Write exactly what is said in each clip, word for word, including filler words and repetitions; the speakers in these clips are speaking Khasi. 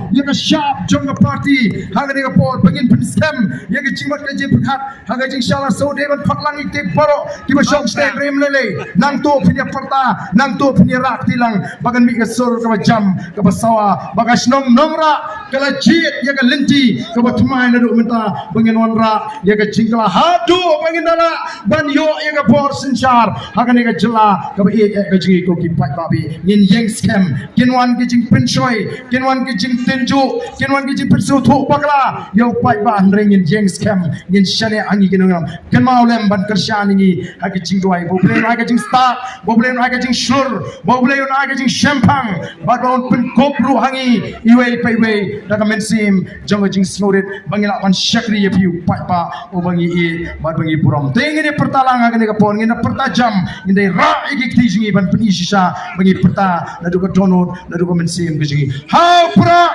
Ïa ka shap jong ka party ha kane ka por ba ngin pynskhem ïa ka jingbat ka jingpyrkhat ha ka jingshah la sawdei ban phah lang ïa ki baroh kiba shong sdang rim lei lei. Nangto phin ïa pyrta, nangto phin ïa rah kti lang ba kan mih ka sur kaba jam kaba sawa, ba ka shnong Nongrah ka la jied ïa ka lynti kaba thymmai naduh mynta ba ngin wanrah ïa ka jingkylla haduh ba ngin da lah ban ïoh ïa ka bor synshar ha kane ka jylla kaba ïeit ïa ka jingïeit. Ko ki paidbah, ngin ïeng skhem. Kin wan ki jingpynshoi, kin wan ki jingtynjuh, kin wan ki jingpynsngewthuh bakla ïa u paidbah, hynrei ngin ïeng skhem, ngin shaniah ha ngi ki nongïalam. Kynmaw lem ban kyrshan ïa ngi ha ki jingduwai. Ba U Blei un ai ka jingstad, ba U Blei un ai ka jingshlur, ba U Blei un ai ka jingshemphang, bad ba un pynkup ruh ha ngi iwei pa iwei da ka mynsiem jong ka jingsngewrit, ba ngin lah ban shakri ïa phi u paidbah uba ngi ïeit bad ba ngi burom. Te ngin ïa pyrta lang ha kane ka por, ngin ïa pyrta jam, ngin ïa rah ïa ki kti jong ngi ban pyni shisha ba ngi pyrta naduh ka dohnud, naduh ka mynsiem ka jong ngi. Ha u Prah!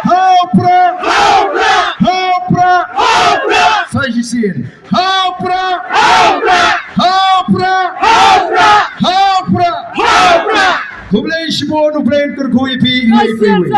Ha u Prah! Ha u Prah! Sa shisien. Ha u Prah! Ha u Prah! Ha u Prah! Khublei shibun, U Blei un kyrkhu ïa phi iwei pa iwei.